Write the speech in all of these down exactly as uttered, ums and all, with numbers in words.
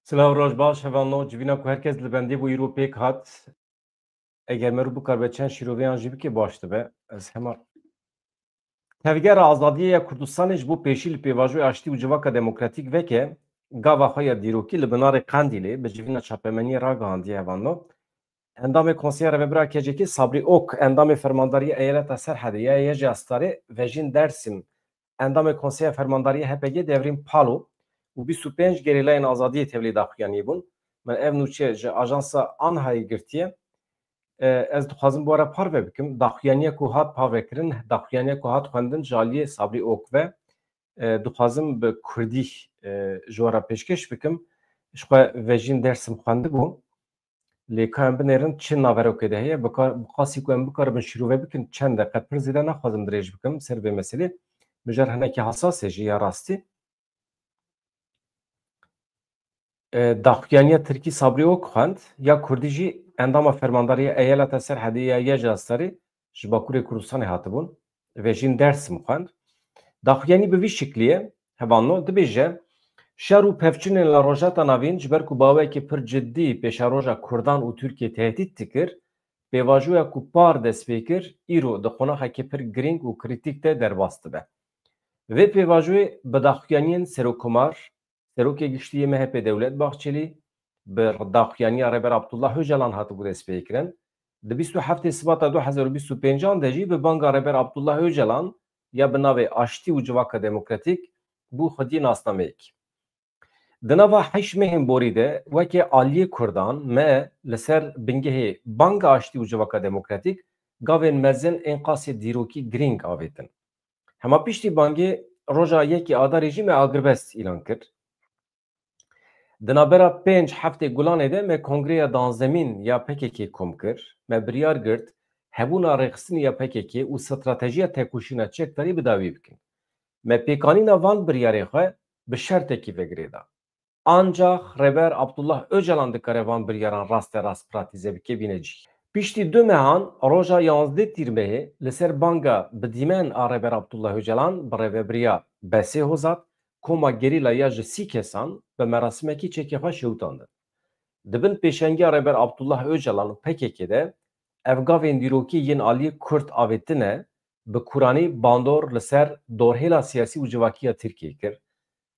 Silav, roj baş, hevalno, civîna ku her kes li bendê bû îro pêk hat. Eger meriv bikaribe çend şîroveyan jî bike baş dibe. Ez hema Tevgera Azadiyê ya Kurdistanê ji bo pêşî li pêvajoyê aştî û civaka demokratîk veke, gava xwe ya dîrokî li binarê Qendîlê bi civîna çapemeniyê ragihandiye, hevalno. Endamê Konseya Rêvebira K C K Sabrî Ok, endamê Fermandariya Eyaleta Serhedê ya YJA Starê Vejîn Dersim, endamê Konseya Fermandariya H P G Devrîm Palo û bîst û pênc gerîlayên Azadiyê tevlî daxuyaniyê bûn. Min ev nûçe ji ajansa Anhayê girtiye. E, ez dixwazim bi we re parve bikim. Daxuyaniya ku hat parvekirin, daxuyaniya ku hat xwendin ji aliyê Sabrî Ok ve, e, dixwazim bi kurdî, e, ji we re pêşkêş bikim. Ji xwe Vejîn Dersim xwendibû. Lê ka em binêrin çi naverokê de heye, bi ka-, bi qasî ku em bikaribin şîrove bikin, çend deqe, pir zêde naxwazim dirêj bikim ser vê meselê. Mijar hinekî hesas e jî ya rastî. E, daxuyaniya tirkî Sabrî Ok xwend, ya kurdî jî endama Fermandariya Eyaleta Serhedê ya YJA Starê ji Bakurê Kurdistanê hatibûn. Vejîn Dersim xwend. Daxuyanî bi vî şiklî ye, hevalno, dibêje, şer û pevçûnên li Rojhilata Navîn ji ber ku bi awayekî pir cidî pêşeroja Kurdan û Tirkiyê tehdît dikir, pêvajoya ku par dest pê kir, îro di qonaxekî pir girîng û krîtîk de derbas dibe. Vê pêvajoyê bi daxuyaniyên Serokkomar, Serokê Giştî yê M H P Dewlet Bahçelî, bi daxuyaniya Rêber Abdullah Ocalan hatibû destpêkirin. Di bîst û heftê Sibata du hezar û bîst û pêncan de jî bi banga Rêber Abdullah Ocalan ya bi navê Aştî û Civaka Demokratîk bû xwedî nasnameyekî. Di nava heşt mehên borî de weke aliyê Kurdan me li ser bingehê banga Aştî û Civaka Demokratîk gavên mezin ên qasê dîrokî girîng avêtin. Hema piştî bangê roja yekê Adarê jî me agirbest îlan kir. Di navbera pênc heftê Gulanê de me kongreya danzdemîn ya P K K kom kir. Me biryar girt hebûna rêxistinê ya P K K û stratejiya tekoşîna çekdarî bi dawî bikin. Me pêkanîna van biryarê xwe bi şertekî ve girê da. Ancax Rêber Abdullah Ocalan dikare van biryaran raste rast pratîze bike bîne cî. Piştî du mehan, roja yanzdeh Tîrmehê li ser banga bi dîmen a Rêber Abdullah Ocalan bi rêvebiriya Besê Hozat, koma gerîla ya ji sî kesan bi merasimekî çekê xwe şewitandin. Di bin pêşengiya Rêber Abdullah Ocalan û P K K de ev gavên dîrokî yên aliyê Kurd avêtine, bi kuranî bandor li ser dorhêla siyasî û civakî ya Tirkiyê kir.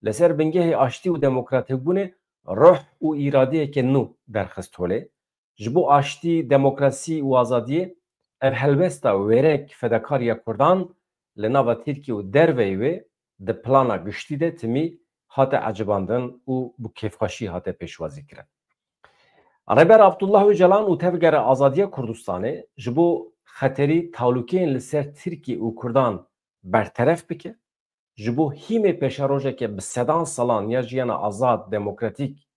Li ser bingehê aştî û demokratîkbûnê ruh û îradeyeke nû derxist holê. Ji bo aştî, demokrasî û azadiyê, ev helwesta wêrek fedakar ya Kurdan li nava Tirkiyê û derveyî wê di plana giştî de timî hate ecibandin û bi kêfxweşî hate pêşwazîkirin. Rêber Abdullah Ocalan û Tevgera Azadiya Kurdistanê ji bo xeterî talûkeyên li ser Tirkiyê û Kurdan berteref bike, ji bo hîmê pêşerojeke bi sedan salan ya jiyana azad, demokratîk,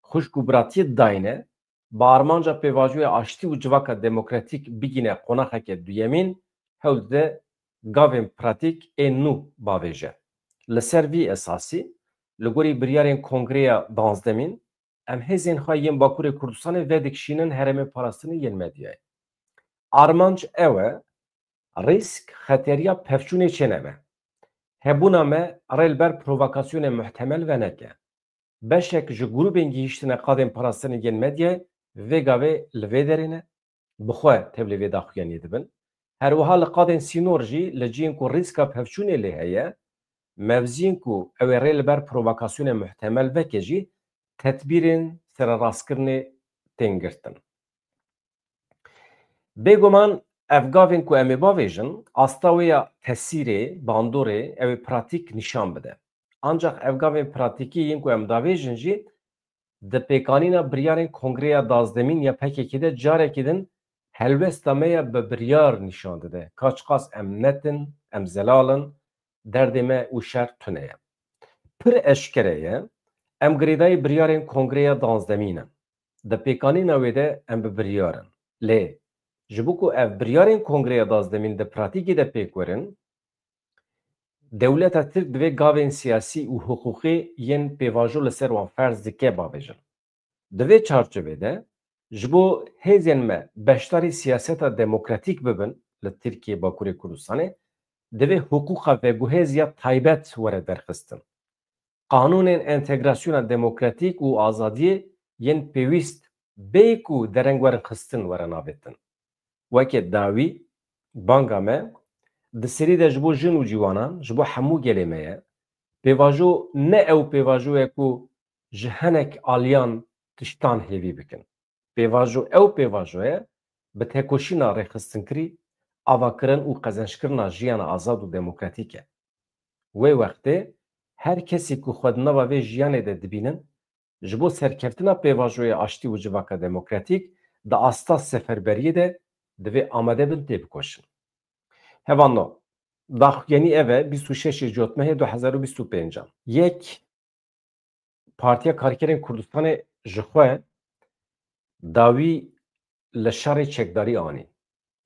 xwişk û biratiyê dayîne, bi armanca pêvajoya aştî û civaka demokratîk bigîne qonaxeke duyemîn, hewl dide gavên pratîk ên nû bavêje. Li ser vî esasî, li gorî biryarên Kongreya danzdemîn, em hêzên xwe yên Bakurê Kurdistanê vedikişînin herêmê parastinê yên medyayê. Armanc ew e, rîsk, xeteriya pevçûnê çênebe. Hebûna me rê li ber provokasyonê muhtemel veneke. Beşek ji grûbên gihîştine qadên parastinê yên medyayê vê gavê li vê derê ne, bi xwe tevlê vê daxuyaniyê dibin. Her wiha li qadên sînor jî li cihên ku rîska pevçûnê lê heye, mevziyên ku ew ê rê li ber provokasyonê muhtemel veke jî tedbîrên sererastkirinê tên girtin. Bêguman ev gavên ku em ê bavêjin, asta wê ya tesîrê, bandorê, ew ê pratîk nîşan bide. Ancax ev gavên pratîkî yên ku em davêjin jî di pêkanîna biryarên Kongreya Dazdemîn ya P K K de carekî din helwesta me ya bi biryar nîşan dide. Ka çiqas em net in, em zelal in, derdê me û şer tune ye. Pir eşkere ye, em girêdayî biryarên Kongreya Dazdemîn in. Di pêkanîna wê de em bi biryar in. Lê ji bo ku ev biryarên Kongreya Dazdemîn di pratîkê de pêk werin, dewleta Tirk divê gavên siyasî û hiqûqî yên pêvajo li ser wan ferz dike bavêjin. Di vê çarçovê de ji bo hêzên me beşdarî siyaseta demokratîk bibin li Tirkiyê, Bakurê Kurdistanê, divê hiqûqa veguhêz ya taybet were derxistin. qanûnên entegrasyona demokratîk û azadiyê yên pêwîst bê ku dereng werin xistin were navêtin. Weke dawî banga me di serî de ji bo jin û ciwanan, ji bo hemû gelê me ye. Pêvajo ne ew pêvajo ye ku ji hinek aliyan tiştan hêvî bikin. Pêvajo ew pêvajo ye bi tekoşîna rêxistinkirî, avakirin û qezençkirina jiyana azad û demokratîk e. Wê wextê her kesî ku xwe di nava vê jiyanê de dibînin, ji bo serkeftina pêvajoya aştî û civaka demokratîk di asta seferberiyê de divê amade bin têbikoşin. Hevalno, daxuyanî ev e, bîst û şeş Cotmehê du hezar û bîst û pênc an. Yek, Partiya Karkerên Kurdistanê ji xwe dawî li şerê çekdarî anî.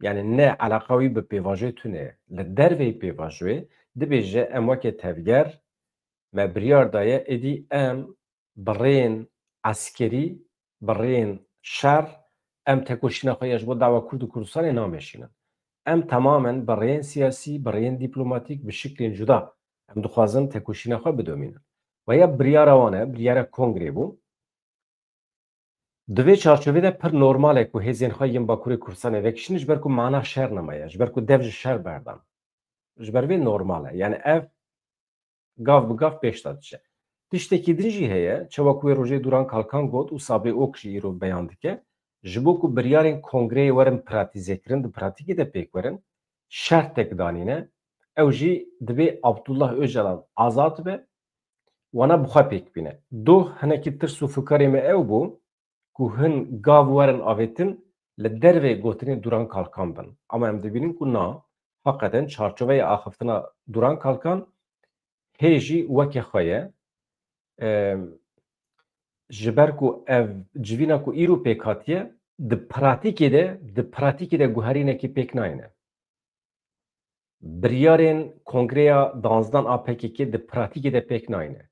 Yani ne eleqa wî bi pêvajoyê tune ye. Li derveyî pêvajoyê dibêje, em weke tevger, me biryar daye, êdî em bi rêyên eskerî, bi rêyên şer, em tekoşîna xwe ya ji bo dawa Kurd û Kurdistanê nameşînin. Em temamen bi rêyên siyasî, bi rêyên dîplomatîk, bi şiklên cuda em dixwazin tekoşîna xwe bidomînin. Weya biryara wan e, biryara kongrê bû. Di vê çarçovê de pir normal e ku hêzên xwe yên Bakurê Kurdistanê vekişînin, ji ber ku mana şer nemaye, ji ber ku dev ji şer berdan. Ji ber vê normal e. Yani ev gav bi gav pêş de diçe. Tiştekî din jî heye, çawa ku wê rojê Duran Kalkan got û Sabrî Ok jî îro beyan dike, ji bo ku biryarên kongreyê werin pratîzekirin, di pratîkê de pêk werin, şertek danîne, ew jî divê Abdullah Ocalan azad be, wana bi xwe pêk bîne. Doh hinekî tirs û fikarê me ew bû ku hin gav werin avêtin li dervê gotinên Duran Kalkan bin. Ama em dibînin ku na, heqeten çarçoveya axiftina Duran Kalkan hê jî weke xwe ye. Em, ji ber ku ev civîna ku îro pêk hatiye, di pratîkê de, di pratîkê de guherînekî pêk nayne. Biryarên Kongreya danzdan a P K K di pratîkê de pêk nayne.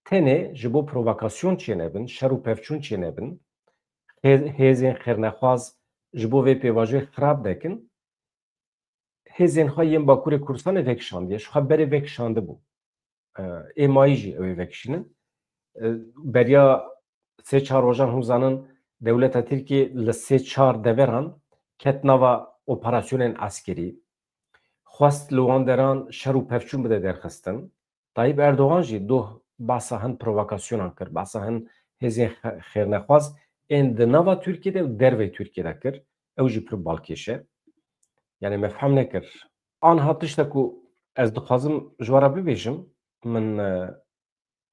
Tenê ji bo provokasyon çênebin, şer û pevçûn çênebin, hê-, hêzên xêrnexwaz ji bo vê pêvajoyê xirab nekin, hêzên xwe yên Bakurê Kurdistanê vekişandiye, ji xwe berê vekişandibû. E, ê mayî jî ew ê vekişînin. E, beriya sê çar rojan hûn zanin, dewleta Tirkiyê li sê çar deveran ket nava operasyonên eskerî. Xwest li wan deran şer û pevçûn bide derxistin. Tayyip Erdogan jî doh behsa hin provokasyonan kir, behsa hin hêzên xe-, xêrnexwaz ên di nava Tirkiyê de û derveyî Tirkiyê de kir. Ew jî pir balkêş e. Yani me fehm nekir. Anha tişta ku ez dixwazim ji we re bibêjim, min, e,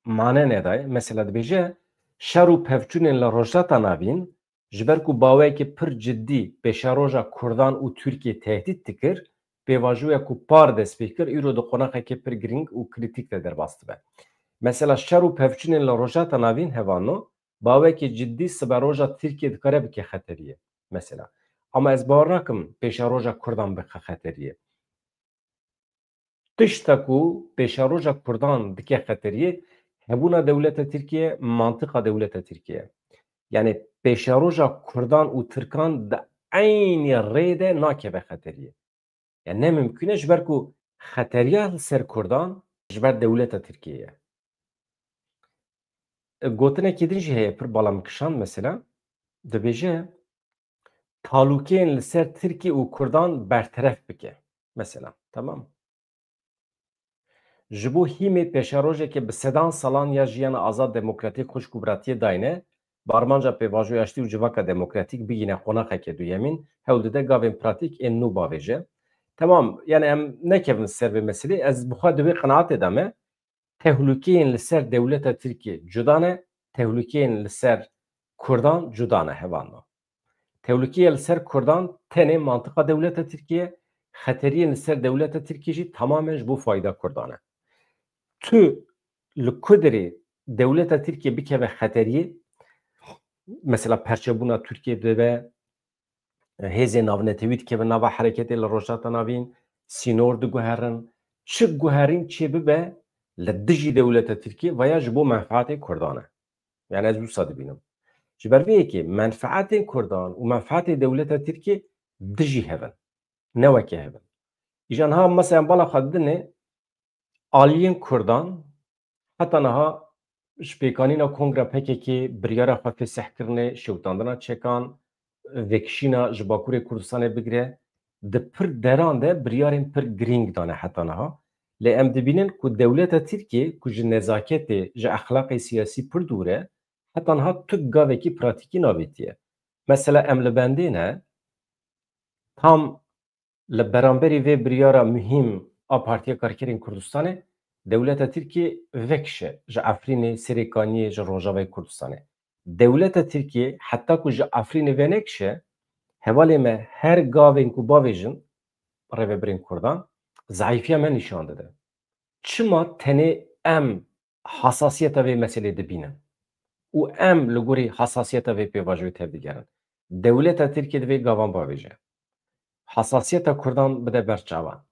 mane nedaye. Mesela dibêje, şer û pevçûnên li Rojhilata Navîn, ji ber ku baweyeke pir cidî pêşeroja Kurdan û Tirkiyê tehdît dikir, pêvajoya ku par dest pê kir, îro di qonaxeke pir girîng û krîtîk de derbas dibe. Mesela şer û pevçûnên li Rojhilata Navîn, hevano, baweke cidî siberoja Tirkiyê dikare bike xeteriyê. Mesela. Ama ez bawer nakim pêşeroja Kurdan bike xeteriyê. Tişta ku pêşeroja Kurdan dike xeteriyê, hebûna dewleta Tirkiyê, mantiqa dewleta Tirkiyê. Yani pêşeroja Kurdan û Tirkan di eynî rê de nakeve xeteriyê. Yani ne mimkûn e, ji ber ku xeteriya li ser Kurdan ji ber dewleta Tirkiyê ye. E, gotinekî din jî heye, pir bala min kişand mesela. Dibêje, talûkeyên li ser Tirkî û Kurdan berteref bike. Mesela, tamam. Ji bo hîmê pêşerojeke bi sedan salan ya jiyana azad, demokratîk, xwişk û biratiyê dayne, bi armanca pêvajoya aştî û civaka demokratîk bigîne qonaxeke duyemîn, hewl dide gavên pratîk ên nû bavêje. Temam, yani em nekevin ser vê meselê, ez bi xwe di wê qenaatê de me, tehlûkeyên li ser dewleta Tirkiyê cuda ne, tehlûkeyên li ser Kurdan cuda ne, hevalno. Tehlûkeya li ser Kurdan tenê mantiqa dewleta Tirkiyê, xeteriyên li ser dewleta Tirkiyê jî tamamen ji bo fayda Kurdan e. Tu li ku derê dewleta Tirkiyê bikeve xeteriyê, mesela perçebûna Tirkiyê dibe, hêzên navnetewî dikevin nava hereketê li Rojhilata Navîn, sînor diguherin, çi guherîn çê bibe li dijî dewleta Tirkiyê veya ji bo menfaatê Kurdan e. Yani ez wisa dibînim. Ji ber vê yekê menfaatên Kurdan û menfaatê dewleta Tirkiyê dijî hev in. Ne weke hev in. Îja niha mesela bala xwe didinê, aliyên Kurdan Heta niha ji pêkanîna Kongra P K K, biryara xwe fêsih kirinê, şewitandina çekan, vekişîna ji Bakurê Kurdistanê bigire, di pir deran de biryarên pir girîng dane heta niha. Lê em dibînin ku dewleta Tirkiyê ku ji nezaketê, ji exlaqê siyasî pir dûr e, heta niha tu gavekî pratîkî navêtiye. Mesela em li bendê ne, tam li beramberî vê biryara muhîm a Partiya Karkerên Kurdistanê, dewleta Tirkiyê vekişe ji Efrînê, Serêkaniyê, ji Rojavayê Kurdistanê. Dewleta Tirkiyê heta ku ji Efrînê venekişe, hevalê me her gavên ku bavêjin rêvebirên Kurdan, zeîfiya me nîşan dide. Çima tenê em hasasiyeta vê meselê dibînin û em li gorî hasasiyeta vê pêvajoyê tevdigerin? Dewleta Tirkiyê divê gavan bavêje. Hasasiyeta Kurdan bide ber çavan.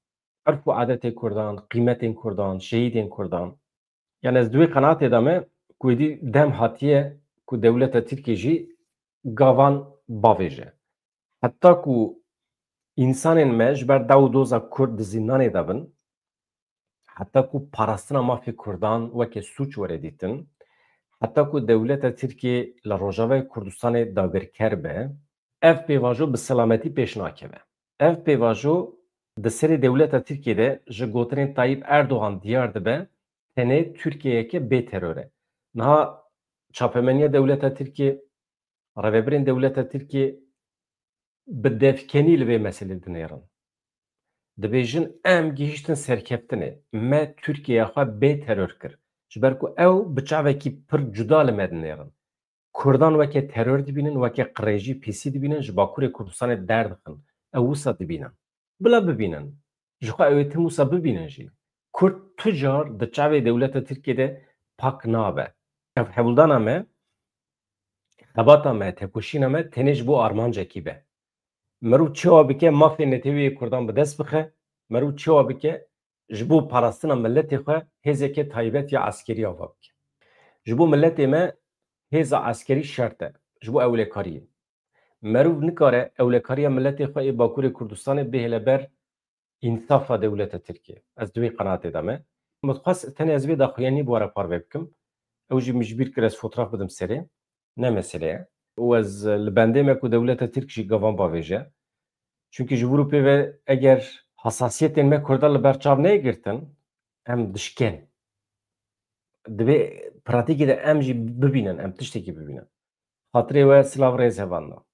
Irf û adetê Kurdan, qîmetên Kurdan, şehîdên Kurdan. Yani ez di wê qenaatê de me ku êdî dem hatiye ku dewleta Tirkiyê jî gavan bavêje. Heta ku însanên me ji ber daw û doza Kurd di zîndanê de bin, heta ku parastina mafê Kurdan weke sûc were dîtin, heta ku dewleta Tirkiyê li Rojavayê Kurdistanê dagirker be, ev pêvajo bi selametî pêş nakeve. Ev pêvajo di serê dewleta Tirkiyê de ji gotinên Tayyip Erdogan diyar dibe, tenê Tirkiyeyeke bê teror e. Niha çapemeniya dewleta Tirkiyê, rêvebirên dewleta Tirkiyê bi devkenî li vê meselê dinêrin. Dibêjin, em gihîştin serkeftinê. Me Tirkiyeya xwe bê teror kir. Ji ber ku ew bi çavekî pir cuda li me dinêrin. Kurdan weke teror dibînin, weke qirêjî, pîsî dibînin, ji Bakurê Kurdistanê derdixin. Ew wisa dibînin. Bila bibînin. Ji xwe ew ê tim wisa bibînin jî. Kurd tu car di çavê dewleta Tirkiyê de pak nabe. Ev hewldana me, xebata me, tekoşîna me tenê ji bo armancekî be. Merû çawa bike mafê netewî yê Kurdan bi dest bixe, merû çawa bike ji bo parastina miletê xwe hêzeke taybet ya eskerî ava bike. Ji bo miletê me hêza eskerî şert e, ji bo ewlekariyê. Merûv nikare ewlekariya miletê xwe ê Bakurê Kurdistanê bihêle ber însafa dewleta Tirkiyê. Ez di wê qenaatê de me. Min dixwest tenê ez vê daxuyanî bi we re parve bikim. Ew jî min ji bîr kir ez fotraf bidim serê. Ne mesele ye. Û ez li bendê me ku dewleta Tirk jî gavan bavêje. Çunkî ji vir û pê ve eger hasasiyetên me Kurda li ber çav neyê girtin, em dişken. Divê pratîkê de em jî bibînin, em tiştekî bibînin. Xatirê we silav rêz hevalno.